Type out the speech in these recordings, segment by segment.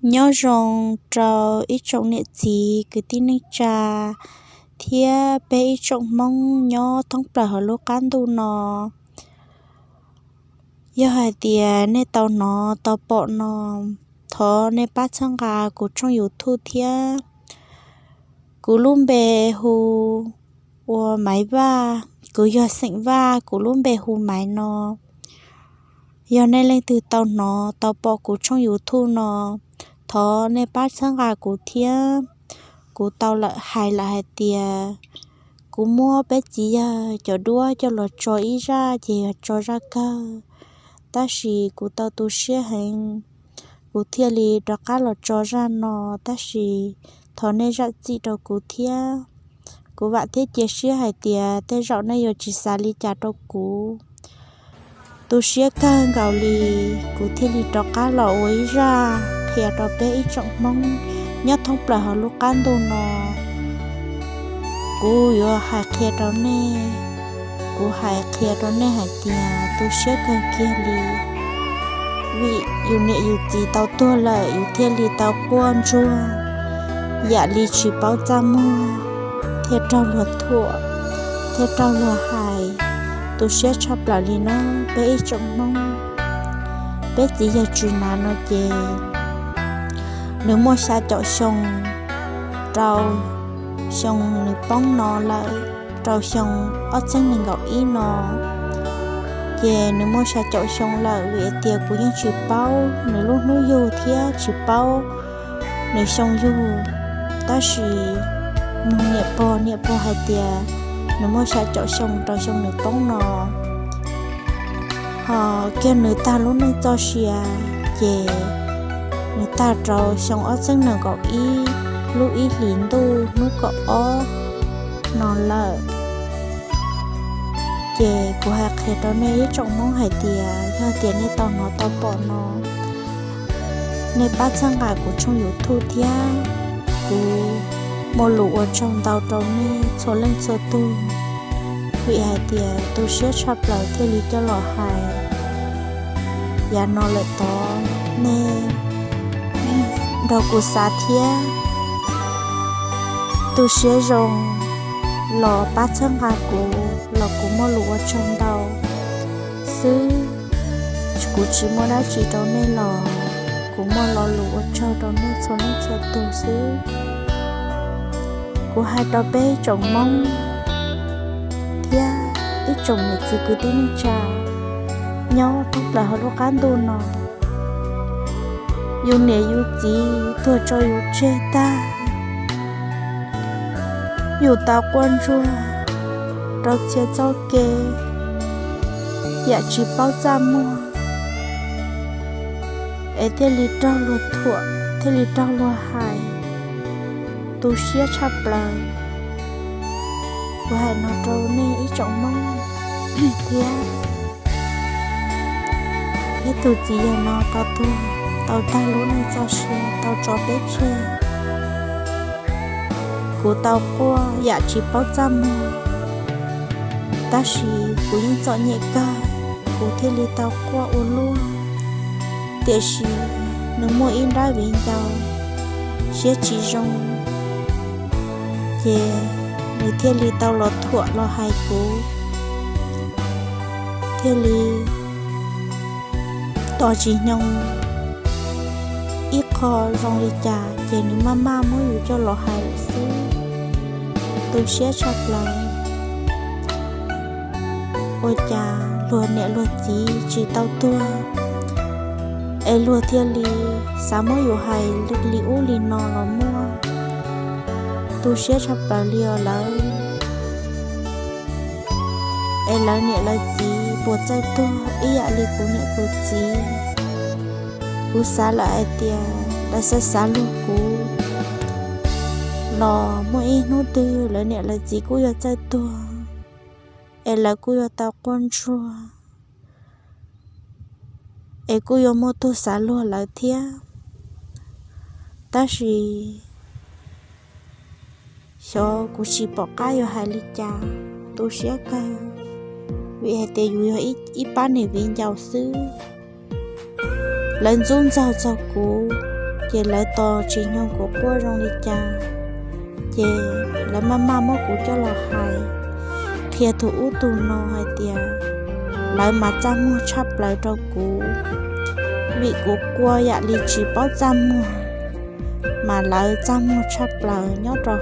Nyob zoo rau ib tsoom niam txiv kwv tij neej tsa thiab peb ib tsoom Hmoob nyob thoob plaws hauv lub qab ntuj no. Yog hais tias nej tau hnov tau pom no, thov nej pab txhawb nqa kuv tshooj YouTube thiab. Kuv lub npe hu ua Maiv Vaj, kuv yog xeem Vaj, kuv lub npe hu Maiv no. Yog nej leej twg tau hnov tau pom kuv tshooj YouTube no, thov nej pab txhawb nqa kuv thiab. Kuv tau lawm hais lawm hais tias kuv muab peb txiv yawg cov duab coj los tso ib zaj ces yog tso zaj kawg, tab sis kuv tau tu siab heev, kuv thiaj li rov qab los tso zaj no, tab sis thov nej zam txim rau kuv thiab. Kuv vam thiab cia siab hais tias tej zaum nej yuav tsis xav li cas rau kuv. Tu siab kawg nkaus li, kuv thiaj li rov qab los ua ib zaj qhia rau peb ib tsoom Hmoob nyob thoob plaws hauv lub qab ntuj no. Kuv yuav hais qhia rau nej, kuv hais qhia rau nej hais tias tu siab kawg kiag li, vim yus niam yus txiv tau tuag lawm yus thiaj li tau quaj ntsuag yam li tsis paub txaj muag, thiaj raug luag thuam, thiaj raug luag hais. Tu siab tshaj plaws li na peb ib tsoom Hmoob. Peb txiv yawg Tsis Nav no ces nws muaj xya caum xyoo rau xyoo nws poob no lawm, rau xyoo ob txhiab nees nkaum ib no. Ces nws muaj xya caum xyoo lawm vim tias kuv yeej tsis paub nws lub hnub yug thiab tsis paub nws xyoo yug, tab sis nug niam pog, niam pog hais tias nws muaj xya caum xyoo rau xyoo nws poob no. Ho kiag nws tag lub neej txoj sia ces nws tag rau xyoo ob txhiab nees nkaum ib lub ib hlis ntuj hnub kaum ob no lawm. Ces kuv hais qhia rau nej ib tsoom Hmoob hais tias yog tias nej tau hnov tau pom no, nej pab txhawb nqa kuv tshooj YouTube thiab. Kuv muaj lus ua tsaug ntau rau nej txhua leej txhua tug, vim hais tias tu siab tshaj plaws thiaj li coj los hais. Yav no lawm tod nej nrog kuv xav thiab tu siab zoo los pab txhawb nqa kuv los kuv muaj lus ua tsaug ntau xwb. Kuv tsis muaj dab tsi rau nej los kuv muaj lo lus ua tsaug rau nej txhua leej txhua tus xwb. Kuv hais rau peb ib tsoom Hmoob thiab ib tsoom niam txiv kwv tij neej tsa nyob thoob plaws hauv lub qab ntuj no, yus niam yus txiv tuag tso yus tseg tag, yus tau quaj ntsuag rau txhia txoj kev yam tsis paub txaj muag, es thiaj li raug luag thuam, thiaj li raug luag hais, tu siab tshaj plaws. Kuv hais no rau nej ib tsoom Hmoob thiab. Peb tus txiv yawg no tau tuag, tau tag lub neej txoj sia, tau tso peb tseg. Kuv tau quaj yam tsis paub txaj muag, tab sis kuv yeej txom nyem kawg, kuv thiaj li tau quaj ua luaj. Tiam sis nws muaj ib nrab viv ncaus siab tsis zoo, ces nws thiaj li tau los thuam los hais kuv, thiaj li tos tsis hnyoo ib qho zoo li cas ces nws maj maj muab yus coj los hais lawm xwb. Tu siab tshaj plaws. Ua cas luag niam luag txiv tsis tau tuag es luag thiaj li xav muab yus hais li ub li no los muaj. Tu siab tshaj plaws li os lawv. Es lawv niam lawv txiv puas txawj tuag ib yam li kuv niam kuv txiv? Kuv xav lawm hais tias lawv xav xav luag kuv los muaj ib hnub twg lawv niam lawv txiv kuj yuav txawj tuag, es lawv kuj yuav tau quaj ntsuag, es kuj yuav muaj tug xav luag lawv thiab. Tab sis xyov kuv tsis pom qab yuav hais li cas, tu siab kawg, vim hais tias yus yog ib pab niam viv ncaus xwb. Lawv ntxub ntxaug txog kuv, ces lawv tos tsis nyoog kuv quaj zoo li cas, ces lawv maj maj muab kuv coj los hais qhia tus ub tus no hais tias lawv mas txaj muag tshaj plaws rau kuv, vim kuv quaj yam li tsis paub txaj muag, mas lawv txaj muag tshaj plaws nyob rau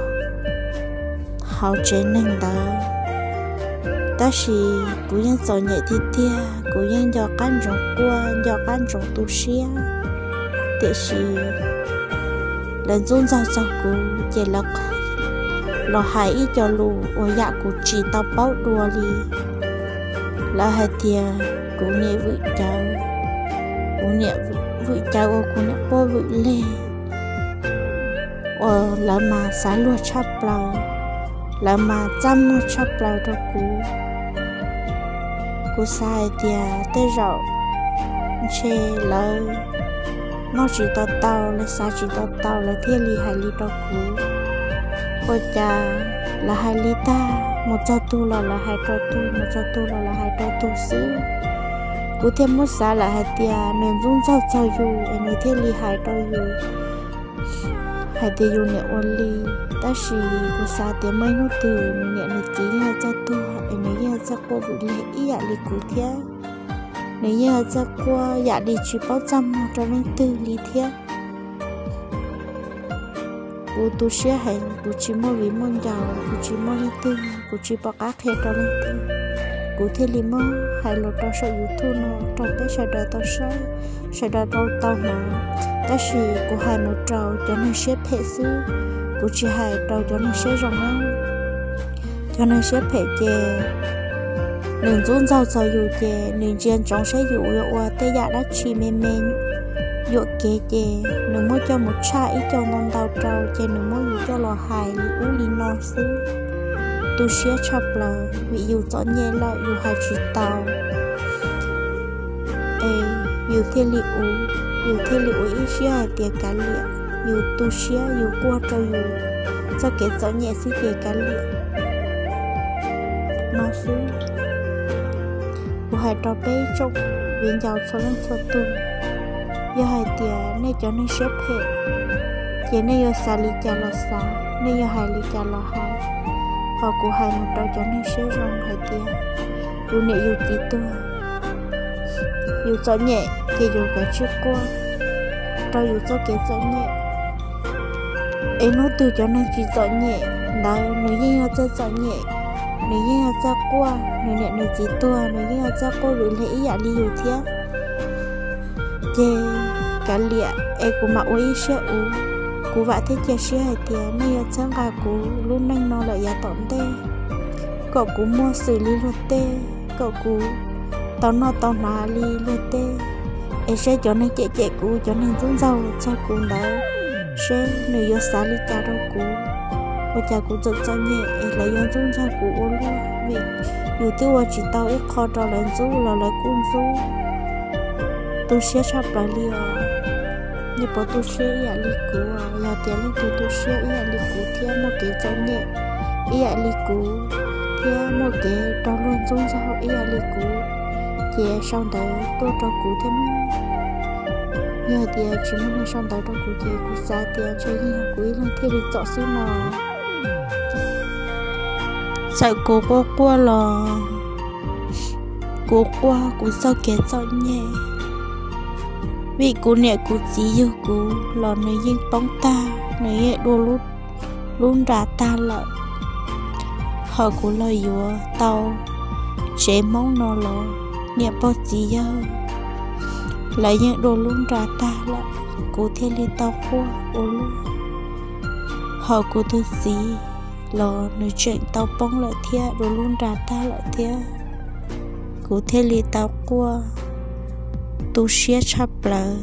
hauv tsev neeg ntawd. Tab sis kuv yeej txom nyem tiag tiag, kuv yeej nco qab ntsoov quaj, nco qab ntsoov tu siab, tiam sis lawv ntxub ntxaug txog kuv ces lawv los hais ib co lus uas yam kuv tsis tau paub dua li. Lawv hais tias kuv niam vwm cawv, kuv niam vwm cawv uas kuv niam quaj vwm leg, uas lawv mas xav luag tshaj plaws, lawv mas txaj muag tshaj plaws rau kuv. Kuv xav hais tias tej zaum ntshe lawv noj tsis tau tau, lawv xav tsis tau tau, lawv thiaj li hais li rau kuv. Ua cas lawv hais li tag, mus txog tug los lawv hais rau tug, mus txog tug los lawv hais rau tug xwb. Kuv thiaj muab xav lawm hais tias nws ntxub ntxaug txog yus es nws thiaj li hais rau yus hais tias yus niam ua li. Tab sis kuv xav tias muaj ib hnub twg nws niam nws txiv yeej yuav txawj tuag es nws yeej yuav txawj quaj vwm leg ib yam li kuv thiab. Nws yeej yuav txawj quaj yam li tsis paub txaj muag rau leej twg li thiab. Kuv tu siab heev, kuv tsis muaj viv muaj ncaus, kuv tsis muaj leej twg, kuv tsis pom qab qhia rau leej twg. Kuv thiaj li muab hais los rau saum YouTube no rau peb sawv daws tau saib, sawv daws tau tau hnov. Tab sis kuv hais mus rau cov neeg siab phem xwb, kuv tsis hais rau cov neeg siab zoo na. Cov neeg siab phem ces nws ntxub ntxaug txog yus ces nws ntsia ntsoov saib yus yuav ua tej yam dab tsi me me yuam kev ces nws muab coj mus tshaj ib co ntau ntau rau ces nws muab yus coj los hais li ub li no xwb. Tu siab tshaj plaws vim yus txom nyem lawm yus hais tsis tau. Es yus thiaj li ua, yus thiaj li ua ib siab hais tias kav liam, yus tu siab yus quaj rau yus txoj kev txom nyem xwb ces kav liam no xwb. Kuv hais rau peb tsoom viv ncaus txhua leej txhua tus, yog hais tias nej cov neeg siab phem, ces nej yuav xav li cas los xav, nej yuav hais li cas los hais. Ho kuv hais mus rau cov neeg siab zoo hais tias yus niam yus txiv tuag, yus txom nyem ces yus kav tsij quaj rau yus txoj kev txom nyem. Es hnub twg cov neeg tsis txom nyem ntawd nws yeej yuav txawj txom nyem, nws yeej yuav txawj quaj, nws niam nws txiv tuag nws yeej yuav txawj quaj vwm leg ib yam li yus thiab. Ces kav liam es kuv mam ua ib siab ua. Kuv vam thiab cia siab hais tias nej yuav txhawb nqa kuv lub neej no lawm yav tom ntej, kom kuv muaj xws li luag tej, kom kuv tau noj tau hnav li luag tej. Es seb cov neeg cem cem kuv, cov neeg ntxub ntxaug txog kuv ntawd, seb nws yuav xav li cas rau kuv. Ua cas kuv txawm txom nyem es lawv yuav ntxub ntxaug kuv ua luaj, vim yus twb ua tsis tau ib qho rau lawv ntxub los lawv kuj ntxub. Tu siab tshaj plaws li os. Nej puas tu siab ib yam li kuv? Yog tias leej twg tu siab ib yam li kuv thiab muaj kev txom nyem ib yam li kuv, thiab muaj kev raug luag ntxub ntxaug ib yam li kuv, ces sau ntawv tuaj rau kuv thiab nawb. Yog tias tsis muaj neeg sau ntawv rau kuv ces kuv xav tias ntshe yeej yog kuv ib leeg thiaj li txom xwb no. Txawm kuv quaj quaj los kuv quaj kuv txoj kev txom nyem, vim kuv niam kuv txiv yug kuv los nws yeej poob tag, nws yeej dua lub nra tag lawm. Ho kuv los yuav tau tsev Hmoob no los niam pog txiv yawg lawv yeej dua lub nra tag lawm, kuv thiaj li tau quaj ua luaj. Ho kuv tus txiv los nws tseem tau poob lawm thiab, dua lub nra tag lawm thiab, kuv thiaj li tau quaj tu siab tshaj plaws.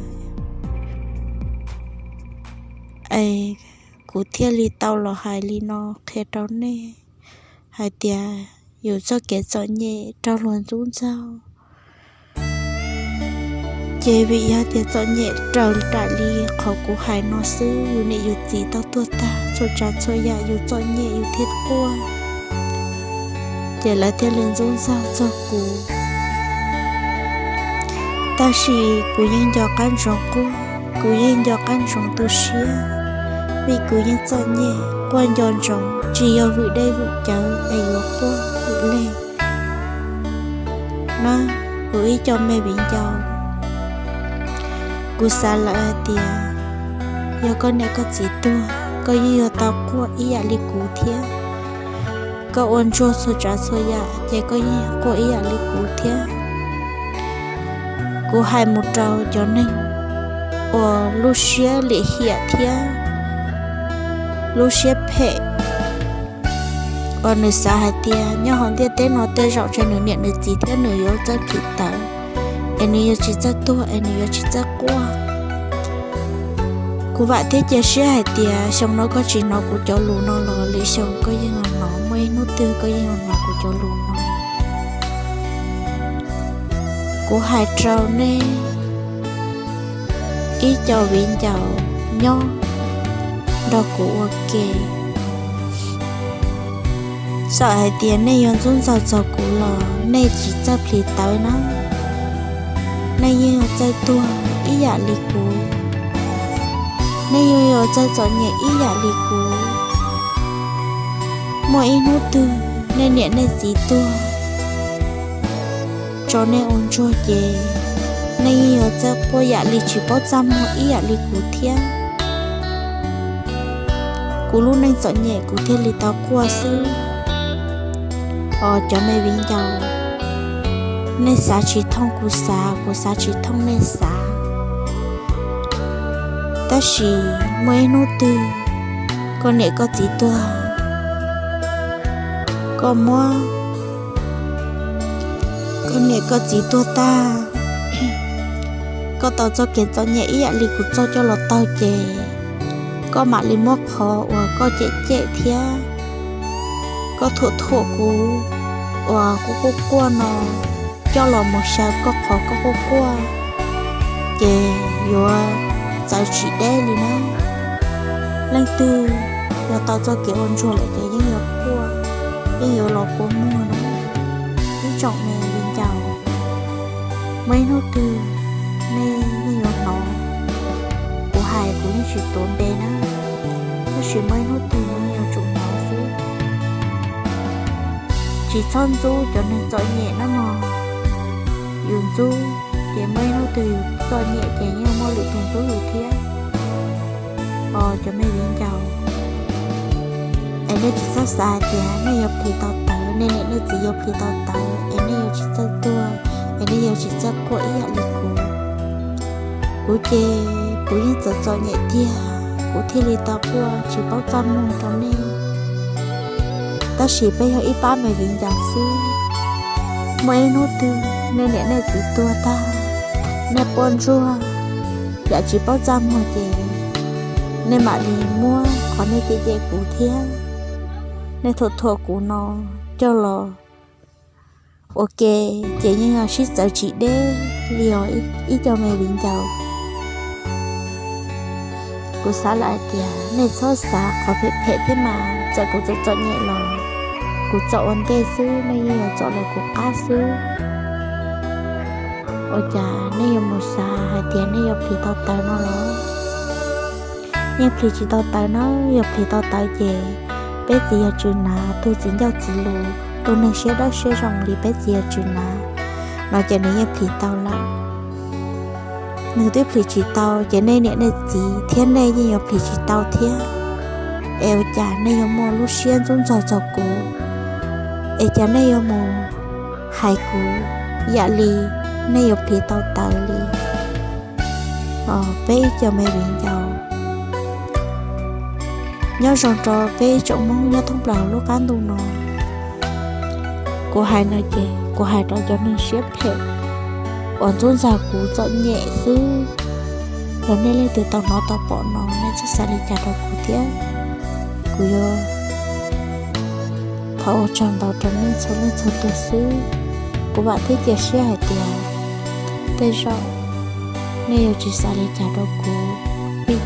Es kuv thiaj li tau los hais li no qhia rau nej hais tias yus txoj kev txom nyem raug luag ntxub ntxaug, ces vim yog tias txom nyem raws nraim li qhov kuv hais no xwb, yus niam yus txiv tau tuag tag, txhua tsav txhua yam yus txom nyem yus thiaj quaj, ces lawv thiaj li ntxub ntxaug txog kuv. Tab sis kuv yeej nco qab ntsoov quaj, kuv yeej nco qab ntsoov tu siab, vim kuv yeej txom nyem quaj nco ntsoov tsis yog vwm dej vwm cawv es yuav quaj vwm leg na. Kuv ib co me viv ncaus, kuv xav lawm hais tias yog koj niam koj txiv tuag, koj yeej yuav tau quaj ib yam li kuv thiab. Koj ua ntsuag txhua tsav txhua yam ces koj yeej quaj ib yam li kuv thiab. Kuv hais mus rau cov neeg uas lub siab lim hiam thiab lub siab phem, uas nws xav hais tias nyob hauv ntiaj teb no tej zaum ntshe nws niam nws txiv thiab nws yuav txawj phim tawv, es nws yuav tsis txawj tuag, es nws yuav tsis txawj quaj. Kuv vam thiab cia siab hais tias xyoo no koj tsis hnov kuv cov lus no los lwm xyoo koj yeej yuav hnov, muaj ib hnub twg koj yeej yuav hnov kuv cov lus no. Kuv hais rau nej ib co viv ncaus nyob nrog kuv ua ke. Txawm hais tias nej yuav ntxub ntxaug txog kuv los nej tsis txawj plhis tawv na. Nej yeej yuav txawj tuag ib yam li kuv, nej yeej yuav txawj txom nyem ib yam li kuv. Muaj ib hnub twg nej niam nej txiv tuag tso nej ua ntsuag ces nej yeej yuav txawj quaj yam li tsis paub txaj muag ib yam li kuv thiab. Kuv lub neej txom nyem kuv thiaj li tau quaj xwb. Os cov me viv ncaus, nej xav tsis thooj kuv xav, kuv xav tsis thooj nej xav. Tab sis muaj ib hnub twg koj niam koj txiv tuag, koj muab koj niam koj txiv tuag tag, koj tau txoj kev txom nyem ib yam li kuv txoj coj los taug ces koj mam li muab qhov uas koj cem cem thiab koj thuam thuam kuv uas kuv quaj quaj no coj los mus xyaw koj qhov koj quaj quaj, ces yuav txawv tsis deb li na. Leej twg yog tau txoj kev ua ntsuag lawm ces yeej yuav quaj, yeej yuav los kua muag na. Ib tsoom me viv ncaus, muaj ib hnub twg nej yeej yuav hnov kuv hais, kuv yeej tsis tuav npe na, tab sis muaj ib hnub twg nej yuav tsum hnov xwb. Tsis txhob ntxub cov neeg txom nyem na mog. Yus ntxub ces muaj ib hnub twg yus txom nyem ces yeej muaj lwm tus ntxub yus thiab. Os cov me viv ncaus, es nej tsis txhob xav hais tias nej yuav plhis tau tawv, nej niam nej txiv yuav plhis tau tawv es nej yuav tsis txawj tuag, es nej yuav tsis txawj quaj ib yam li kuv. Kuv ces kuv yeej txom txom nyem tiag kuv thiaj li tau quaj tsis paub txaj muag rau nej. Tab sis peb yog ib pab me viv ncaus xwb, muaj ib hnub twg nej niam nej txiv tuag tag, nej quaj ntsuag yam tsis paub txaj muag ces nej mam li muab qhov nej cem cem kuv thiab nej thuam thuam kuv no coj los ua ke, ces yeej sib txawv tsis deb li os ib co me viv ncaus. Kuv xav lawm hais tias nej txhob xav qhov phem phem thiab mas, txawm kuv txom txom nyem los kuv txom ua ntej xwb, nej yeej yuav txom los kuv qab xwb. Ua cas nej yuav mus xav hais tias nej yuav plhis tau tawv no los? Yeej plhis tsis tau tawv na, yog plhis tau tawv ces peb txiv yawg Tswv Nav, tus txiv ncauj txiv lus, tus neeg siab dawb siab zoo li peb txiv yawg Tswv Nav no ces nws yeej plhis tau lawm. Nws twb plhis tsis tau ces nej niam nej txiv thiab nej yeej yuav plhis tsis tau thiab. Es ua cas nej yuav muaj lub siab ntxub ntxaug txog kuv? Es cas nej yuav mus hais kuv yam li nej yuav plhis tau tawv li? Os peb ib co me viv ncaus, nyob zoo rau peb ib tsoom Hmoob nyob thoob plaws lub qab ntuj no. Kuv hais no ces kuv hais rau cov neeg siab phem uas ntxub ntxaug kuv txom nyem xwb. Yog nej leej twg tau hnov tau pom no nej txhob xav li cas rau kuv thiab. Kuv yuav thov ua tsaug ntau rau nej txhua leej txhua tus xwb. Kuv vam thiab cia siab hais tias tej zaum nej yuav tsis xav li cas rau kuv, vim